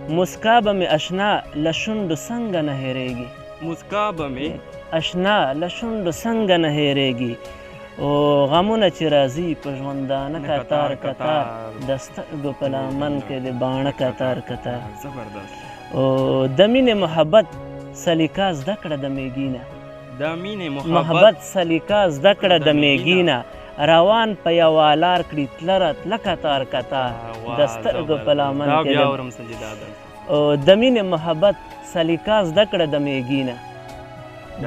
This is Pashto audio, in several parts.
موسکا به مې اشنا له شونډو څنګه نه هېرېږي. موسکا به مې. اشنا له شونډو څنګه نه هېرېږي. او غمونه چې راځي په ژوندانه کتار کتار، د سترګو په لامن کې د باڼه کتار کتار. زبردست. او د مینې محبت سلیقه زده کړه د میګینه. د مینې محبت سلیقه زده کړه د میګینه، روان په یوه لار کړي تله راتله کتار کتار، د سترګو په لامن کې. بیا اورم سنجیده. او د مینې محبت سلیقه زده کړه د میګینه،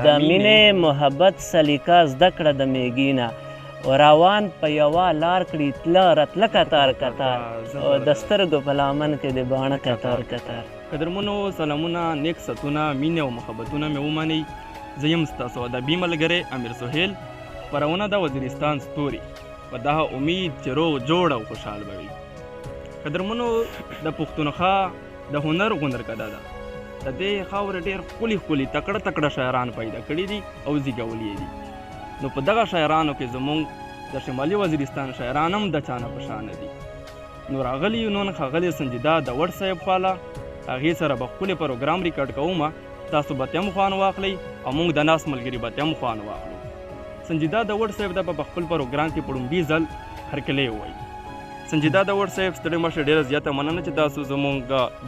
د مینې محبت سلیقه زده کړه د میګینه، روان په یوه لار کړي تله راتله کتار کتار، او د سترګو په لامن کې د باڼه کتار کتار. قدرمنو سلامونه، نیک ستونه، مینې او محبتونه مې ومنئ. زه یم ستاسو ادبي ملګری امیر سهیل. خپرونه د وزیرستان ستوري، په دغه امید چې روغ جوړ او خوشحال به وي. قدرمنو، د پښتونخوا د هنر غونډرکده ده. د دې خاورې ډېر ښکلي ښکلي تکړه تکړه شاعران پیدا کړي دي او زیږولي یې دي. نو په دغه شاعرانو کې زموږ د شمالي وزیرستان شاعران هم د چا نه په شا نه دي. نو راغلي یو نن ښاغلي سنجیده دوړ صاحب خواله، هغې سره به ښکلی پروګرام ریکارډ کوم. تاسو به ترې هم خوند واخلئ او موږ د ناست ملګري به ترې هم خوند واخلو. سنجیده دوړ صاحب ته به په خپل پروګرام کې په ړومبي ځل هرکلی ووایي. سنجیده دوړ صاحب، ستړي مه شئ، ډېره زیاته مننه چې تاسو زموږ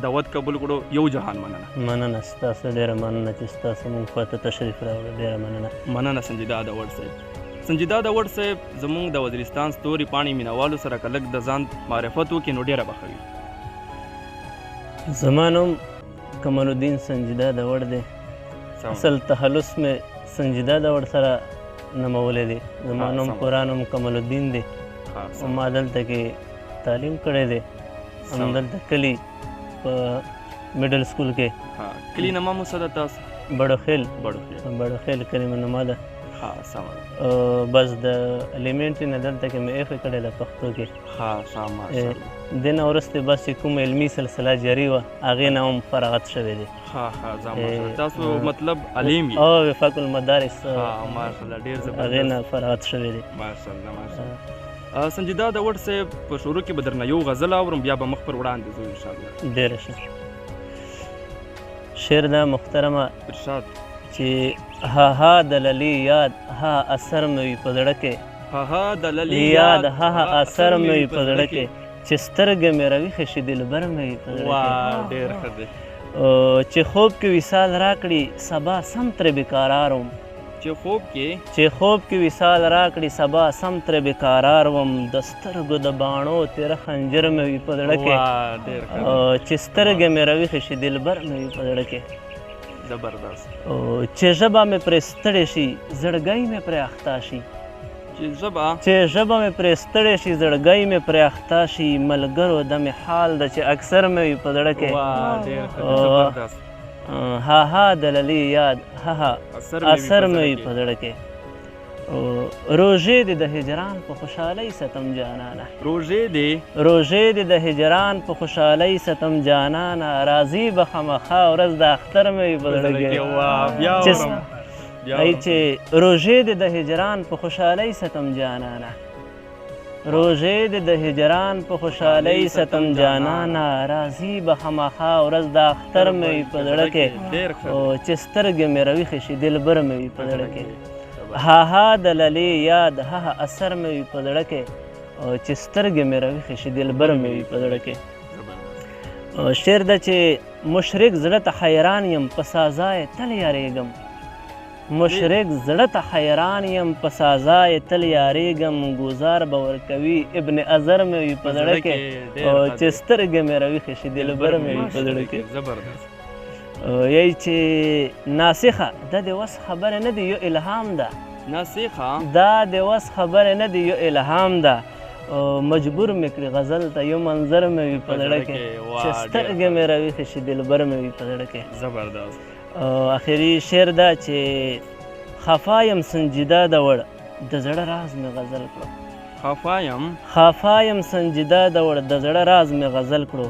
دعوت قبول کړو. یو جهان مننه. مننه ستاسو، ډېره مننه چې ستاسو موږ خواته تشریف راوړو، ډېره مننه. مننه سنجیده دوړ صاحب. سنجیده دوړ صاحب، زموږ د وزیرستان ستوري پاڼې مینوالو سره که لږ د ځان معرفت وکړي نو ډېره به ښه وي. زما نوم کمال الدین سنجیده دوړ دی. اصل تخلص مې سنجیده دوړ سره نومولی دی. زما نوم پوره نوم کمال الدین دی. او ما دلته کې تعلیم کړی دی، همدلته کلي په middle school کې. کلي نامه مو څه ده تاسو؟ بړوخېل. بړوخېل. بړوخېل کلي مې نامه ده. ښه، سمه ده. بس د elementary نه دلته کې مې F کړې ده پښتو کې. ښه، ښه، ماشاءالله. دې نه وروسته بس چې کوم علمي سلسله جاري وه هغې نه هم فراغت شوی دی. ښه ښه، ماشاءالله. تاسو مطلب علیم یې؟ او وفاق المدارس. ښه، ماشاءالله، ډېر زبردست. هغې نه فراغت شوی دی. ماشاءالله ماشاءالله. سنجیده دوړ صاحب، په شروع کې به درنه یو غزل اورم، بیا به مخ پر وړاندې ځو انشاءالله. ډېره ښه. شعر دا محترمه ارشاد چې ها ها د للي یاد ها اثر مې وي په زړه کې. ها ها د للي یاد ها ها اثر مې وي په زړه کې، چې سترګې مې راویښې شي دلبر مې وي په زړه کې. واه، ډېر ښه دی. چې خوب کې وصال راکړي سبا سم ترې بېقرار وم. چې خوب کې، چې خوب کې وصال راکړي سبا سم ترې بېقرار وم، د سترګو د باڼو تېره خنجر مې وي په زړه کې. چې سترګې مې راویښې شي دلبر مې وي په زړه کې. زبردست. او چې ژبه مې پرې ستړې شي زړګی مې پرې اخته شي. چې ژبه، چې ژبه مې پرې ستړې شي زړګی مې پرې اخته شي، ملګرو د مې حال ده چې اکثر مې وي په زړه کې. زبردست. ها ها د للي یاد ها ها اثر مې وي په زړه کې. روژې دې د هجران په خوشحالۍ ستم جانانه. روژې دې، روژې دې د هجران په خوشحالۍ ستم جانانه، راځي به خامخا ورځ د اختر مې وي په زړه کې. چې روژې دې د هجران په خوشحالۍ ستم جانانه، روژې دې د هجران په خوشحالۍ ستم جانانه، راځي به خامخا ورځ د اختر مې وي په زړه کې. او چې سترګې مې راویښې شي دلبر مې وي په زړه کې. ها ها د للې یاد ها ها اثر مې وي په زړه کې، او چې سترګې مې راویښې شي دلبر مې وي په زړه کې. شعر ده چې مشرک زړه ته حیران یم په سازا یې تل یارېږم. مشرک زړه ته حیران یم په سازا یې تل یارېږم، ګوزار به ورکوي ابن ازر مې وي په زړه کې. او چې سترګې مې راویښې شي دلبر مې وي په زړه کې. زبردست. یی چې ناسخه دا د وس خبره نه دی یو الهام ده. ناسخه دا د وس خبره نه دی یو الهام ده، مجبور مې کړي غزل ته یو منظر مې وي په زړه کې. چې سترګې مې راویښې شي دلبر مې وي په زړه کې. زبردست. اخري شعر دا چې خفا یم سنجیده دوړ د زړه راز مې غزل کړو. خفا یم، خفا یم سنجیده دوړ د زړه راز مې غزل کړو،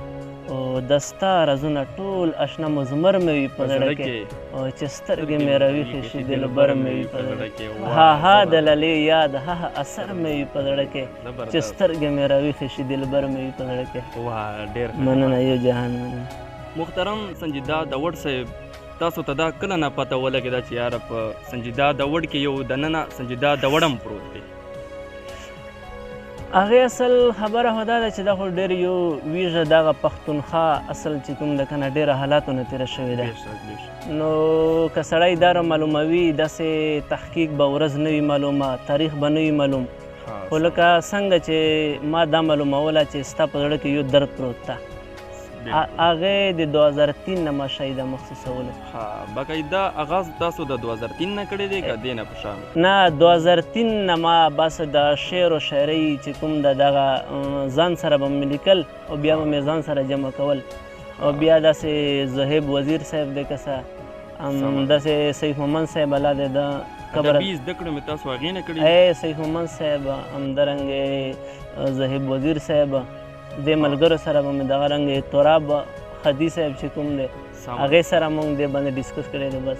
او د ستا رازونه ټول اشنا مزمر مې وي په زړه کې. او چې سترګې مې راویښې شي دلبر مې وي په زړه کې. ها ها د للې یاد ها ها اثر مې وي په زړه کې، چې سترګې مې راویښې شي دلبر مې وي په زړه کې. واه، ډېر مننه، یو جهان مننه. محترم سنجیده دوړ صاحب، تاسو ته دا کله نه پته ولګېده چې یاره په سنجیده دوړ کې یو دننه سنجیده دوړ هم پروت دی؟ هغې اصل خبره خو دا ده چې دا خو ډېر یو ویژه دغه پښتونخوا اصل چې کوم ده که نه ډېره حالاتو نه تېره شوې ده. نو که سړی دا را معلوموي، داسې تحقیق به ورځ نه وي معلومه، تاریخ به نه وي معلوم، خو لکه څنګه چې ما دا معلوموله چې ستا په زړه کې یو درد پروت ده، هغې د 2003 نه ما شاهده مخصوصولو. ها، باقاعده آغاز تاسو د 2003 نه کړی دی که دې نه په شا؟ نه، 2003 نه ما بس د شعر او شاعرۍ چې کوم د دغه ځان سره به مې لیکل او بیا به مې ځان سره جمع کول، او بیا داسې زهیب وزیر صاحب دی که څه، داسې سیف محمد صاحب، الله دې د قبر. ادبي زده کړې مې تاسو هغې نه کړې؟ ای سیف محمد صاحب، همدارنګې زهیب وزیر صاحب، دې ملګرو سره به مې دغه رنګ تراب خدي صاحب چې کوم دی هغې سره مونږ دې باندې discuss کړی دی، بس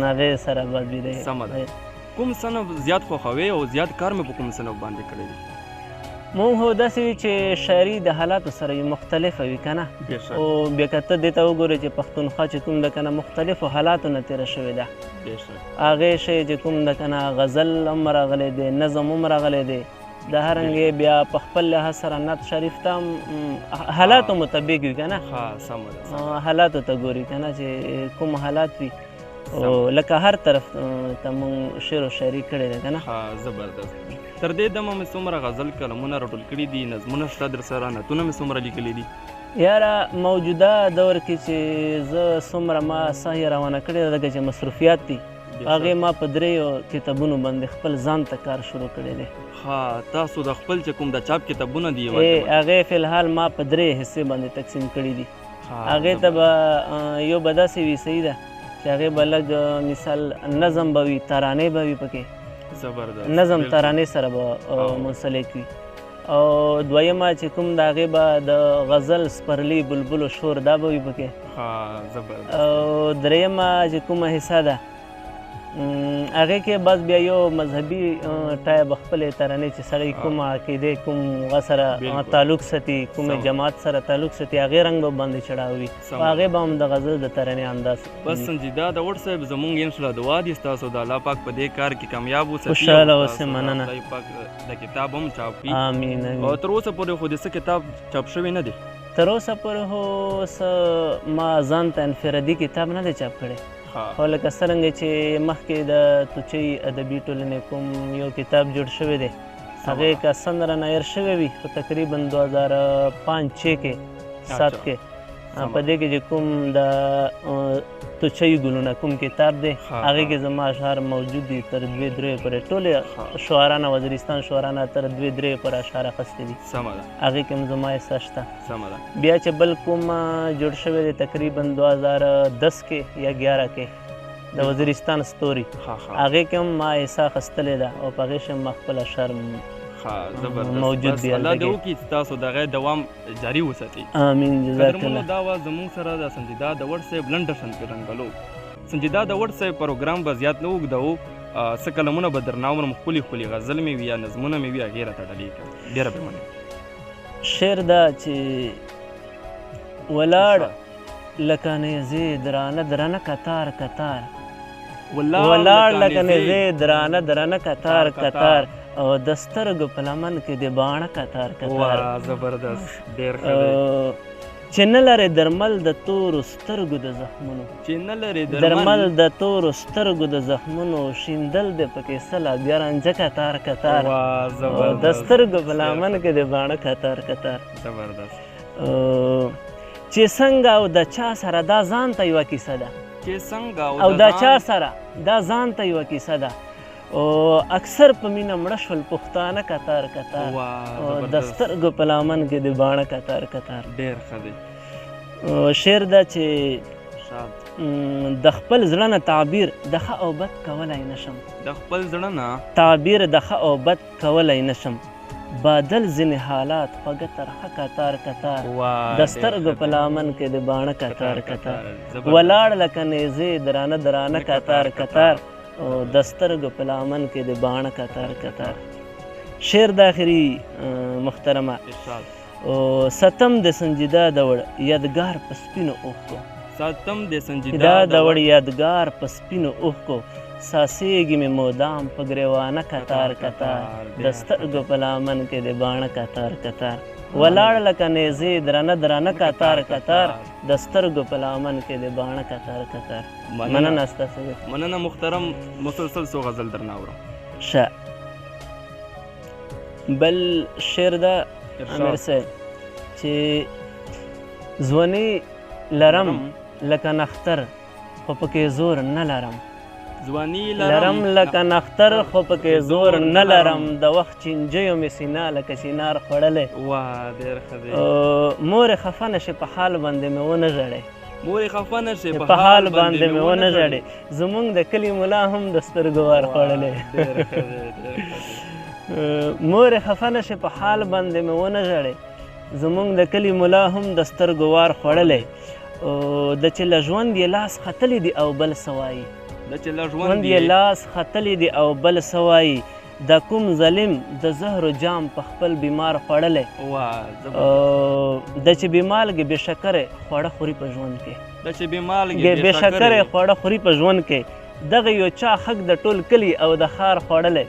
هغې سره بس بیا دی. سمه ده. کوم صنف زیات خوښوې او زیات کار مې په کوم صنف باندې کړی دی؟ مونږ خو داسې وي چې شاعري د حالاتو سره یې مختلفه وي که نه، او بیا که ته دې ته وګورې چې پښتونخوا چې کوم ده که نه مختلفو حالاتو نه تېره شوې ده، هغې شی چې کوم ده که نه غزل هم راغلی دی، نظم هم راغلی دی، د هر رنګې بیا په خپل لحاظ سره نعت شریف ته هم حالاتو مطابق وي که نه، حالاتو ته ګوري که نه چې کوم حالات وي، او لکه هر طرف ته مونږ شعر او شاعري کړې ده که نه. زبردست. تر دې دمه مې څومره غزل کلمونه راټول کړي دي، نظمونه شته در سره، نعتونه مې څومره لیکلي دي؟ یاره موجوده دور کې چې زه څومره ما ساه روانه کړې ده، ځکه چې مصروفیات دي، هغې ما په دریو کتابونو باندې خپل ځان ته کار شروع کړی دی. ها، تاسو د خپل چې کوم د چاپ کتابونه دي هغې فی الحال ما په درې حصې باندې تقسیم کړي دي. هغې ته به یو به داسې وي، صحیح ده، چې هغې به لږ مثال نظم به وي، ترانې به وي پکې، زبردست، نظم ترانې سره به منسلک وي، او دویمه چې کوم د هغې به د غزل سپرلي بلبلو شور دا به وي پکې. زبردست. او درېیمه چې کومه حصه ده هغې کې بس بیا یو مذهبي ټایپ خپلې ترانې چې سړی کوم عقیدې کوم هغه سره تعلق ساتي، کوم جماعت سره تعلق ساتي، هغې رنګ به باندې چړاوي، هغې به هم د غزل د ترانې انداز. بس سنجیده دوړ صاحب، زمونږ انشاءالله دعا دي ستاسو د الله پاک په دې کار کې کامیاب اوسئ، خوشحاله اوسئ. مننه. خدای پاک د کتاب هم چاپ کړي. آمین آمین. او تر اوسه پورې خو د څه کتاب چاپ شوی نه دی؟ تر اوسه پورې خو څه ما ځان ته انفرادي کتاب نه دی چاپ کړی، خو لکه څرنګه چې مخکې د توچۍ ادبي ټولنې کوم یو کتاب جوړ شوی دی، هغې که سن رانه هېر شوی وي، خو تقریبا 2005 6 کې 7 کې په دې کې چې کوم د توچۍ ګلونه کوم کتاب دی، هغې کې زما اشعار موجود دي، تر 2-3 پورې ټولې شعرانه وزیرستان شعرانه تر 2-3 پورې اشعار اخیستي دي. سمه ده. هغې کې هم زما حصه شته. سمه ده. بیا چې بل کوم جوړ شوی دی تقریبا 2010 کې یا 11 کې د وزیرستان ستوري، هغې کې هم ما حصه اخیستلې ده او په هغې کښې هم ما خپل اشعار موجود دی. الله دې وکړي چې تاسو دغه دوام جاري وساتئ. آمین. جزاک الله. قدرمنو، دا وه زموږ سره د سنجیده دوړ صاحب لنډه شان پېژندګلو. سنجیده دوړ صاحب پروګرام به زیات نه اوږدوو، څه کلمونه به درنه اورم، ښکلي ښکلي غزل مې وي یا نظمونه مې وي، هغې راته ډالۍ کړه، ډېره به مننه. شعر دا چې ولاړ لکه نیزې درانه درانه کتار کتار، ولاړ لکه نیزې درانه درانه کتار کتار، او د سترګو په لمن کې د باڼه کتار کتار. واه زبردست، ډېر ښه دی. چې نه لرې درمل د تورو سترګو د زخمونو، چې نه لرې درمل د تورو سترګو د زخمونو، شیندل دې پکې سله بیا رانجه کتار کتار. واه زبردست، د سترګو په لمن کې د باڼه کتار کتار. زبردست. چې څنګه او د چا سره دا ځان ته یوه کیسه ده، چې څنګه او د چا سره دا ځان ته یوه کیسه ده، او اکثر په مینه مړه شول پښتانه کتار کتار، د سترګو په لامن کې د باڼه کتار کتار. ډېر ښه دی. شعر دا چې د خپل زړه نه تعبیر د ښه او بد کولی نه شم، د خپل زړه نه تعبیر د ښه او بد کولی نه شم، بادل ځینې حالات خوږه ترخه کتار کتار، د سترګو په لامن کې د باڼه کتار کتار، ولاړ لکه نیزې درانه درانه کتار کتار، او د سترګو په لامن کې د باڼه کتار کتار. شعر د آخري محترمه، ستم د سنجیده دوړ یادګار په سپینو اوښکو، ستم د سنجیده دوړ یادګار په سپینو اوښکو، ساسېږي مې مدام په ګریوانه کتار کتار، د سترګو په لامن کې د باڼه کتار کتار، ولاړ لکه نیزې درنه درنه کتار کتار، د سترګو په لامن کې د باڼه کتار کتار. مننه ستاسو. مننه محترم، مسلسل څو غزل درنه اورم. ښه، بل شعر ده امیر صاحب چې ځواني لرم لکه نختر خو پکې زور نه لرم، ځواني لرم لکه نختر خو پکې زور نه لرم، د وخت چینجیو مې سینه لکه چینار خوړلی. واه ډېر ښه دی. مورې خفه نه شې په حال باندې مې ونه ژړې، مورې خفه نه شې په حال باندې مې ونه ژړې، زمونږ د کلي ملا هم د سترګو وار خوړلی. ډېر ښه دی، ډېر ښه دی. مورې خفه نه شې په حال باندې مې ونه ژړې، زمونږ د کلي ملا هم د سترګو وار خوړلی. د چې له ژوند یې لاس ختلی دی او بل څه وایي، د چې له ژوند یې لاس ختلی دی او بل څه وایي، د کوم ظلم د زهرو جام په خپل بیمار خوړلی. د چې بې مالګې بې شکرې خواړه خوري په ژوند کې، د چې بې مالګې بې شکرې خواړه خوري په ژوند کې، دغه یو چا حق د ټول کلي او د ښار خوړلی.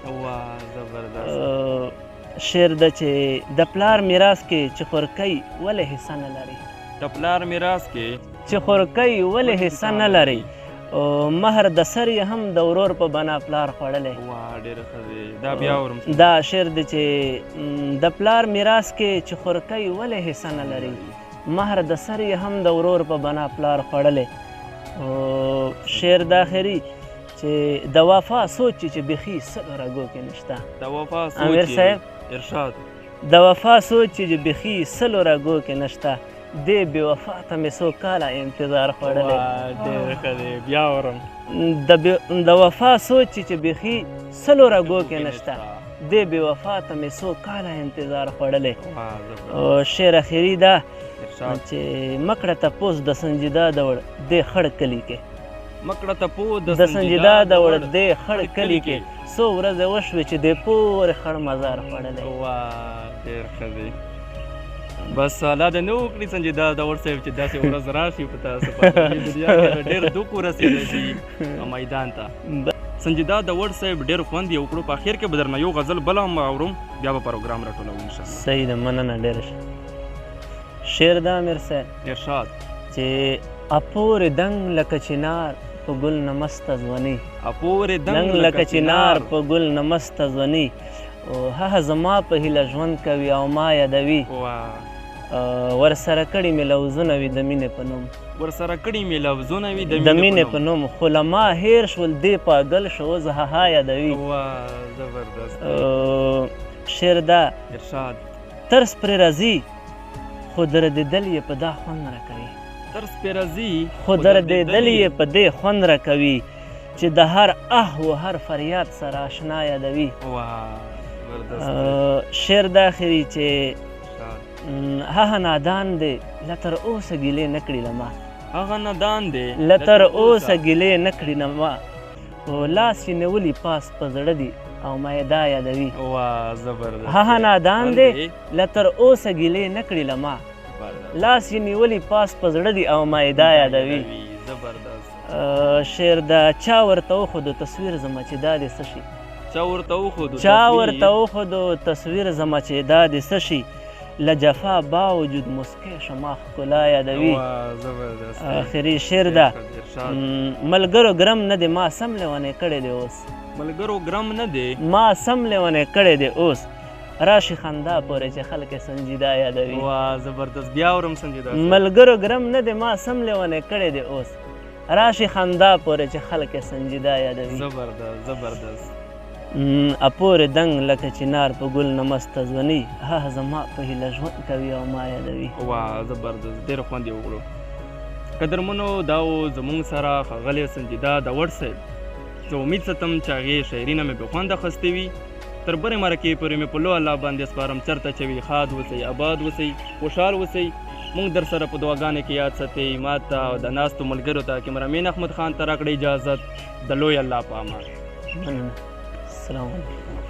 شعر ده چې د پلار میراث کې چې خورکۍ ولې حصه نه لري، د پلار میراث کې چې خورکۍ ولې حصه نه لري، مهر د سر یې هم د ورور په بنا پلار خوړلی. واه ډېر ښه دی، دا بیا اورم. دا شعر دی چې د پلار میراث کې چې خورکۍ ولې حصه نه لري، مهر د سر یې هم د ورور په بنا پلار خوړلی. شعر د آخري چې د وفا سوچ چې بیخي سلو رګو کې نشته، د وفا سوچ امیر صاحب ارشاد، د وفا سوچ چې بیخي سلو رګو کې نشته، دې بې وفا ته مې څو کاله انتظار خوړلی. ډېر ښه دی، بیا اورم. د وفا سوچ چې بیخي سلو رګو کې نشته، دې بې وفا ته مې څو کاله انتظار خوړلی. شعر اخري ده چې مکړه تپوس د سنجیده دوړ دې خړ کلي کې، مکړه تپوس د سنجیده دوړ دې خړ کلي کې، څو ورځې وشوې چې دې پورې خړ مزار خوړلی. واه ډېر ښه دی. بس الله دې نه وکړي سنجیده داوړ صاحب چې داسې ورځ راشي په تاسو په دنیا کې ډېر دوک ورسېدی شي میدان ته. سنجیده داوړ صاحب ډېر خوند یې وکړو. په اخر کې به درنه یو غزل بل هم اورم، بیا به پروګرام راټولوو انشاءالله. صحیح ده، مننه ډېره ښه. شعر ده امیر صاحب ارشاد چې اپورې دنګ لکه چنار په ګل نه مسته ځواني، اپورې دنګ لکه چنار په ګل نه مسته ځواني، هغه زما په هیله ژوند کوي او ما یادوي، ورسره کړي مې لوزونه وي د مینې په نوم، ورسره کړي مې لوزونه وي د مینې په نوم، خو له ما هېر شول دې پاګل شو اوس هغه یادوي. زبردست. شعر ده ارشاد ترس پرې راځي خو دردېدل یې په دا خوند راکوي، ترس پرې راځي خو دردېدل یې په دې خوند راکوي، چې د هر اه و هر فریاد سره آشنا یادوي. شعر دا اخري چې هغه نادان دی له تر اوسه ګیلې نه کړي له ما، هغه نادان دی له تر اوسه ګیلې نه کړي له ما، لاس یې نیولي پاس په زړه دي او ما یې دا یادوي. هغه نادان دی له تر اوسه ګیلې نه کړي له ما، لاس یې نیولي پاس په زړه دي او ما یې دا یادوي. شعر د چا ورته وښودو تصویر زما چې دا دې څه شي، چا ورته وښودو، چا ورته وښودو تصویر زما چې دا دې څه شي، له جفا باوجود موسکی شما ښکلا یادوي. آخري شعر ده ملګرو ګرم نه دی ما سم لیونی کړی دی اوس، ملګرو ګرم نه دی ما سم لیونی کړی دی اوس، راشي خندا پورې چې خلک یې سنجیده یادوي. زبردست، بیا اورم سنجیده. ملګرو ګرم نه دی ما سم لیونی کړی دی اوس، راشي خندا پورې چې خلک یې سنجیده یادوي. زبردست زبردست. اپورې دنګ لکه چنار په ګل نه مسته ځواني، هغه زما په هیله ژوند کوي او ما یادوي. واه زبردست، ډېر خوند یې وکړو. قدرمنو دا و زموږ سره ښاغلی سنجیده داوړ صاحب. زه امید ساتم چې هغې شاعري نه مې به خوند اخیستی وي. تر بلې مرکې پورې مې په لوی الله باندې سپارم، چېرته چې وي ښاد اوسئ، اباد اوسئ، خوشحال اوسئ. موږ در سره په دعاګانو کې یاد ساتئ. ما ته او د ناستو ملګرو ته کیمرامین احمد خان ته راکړئ اجازت. د لوی الله په امان. مننه. السلام علیکم.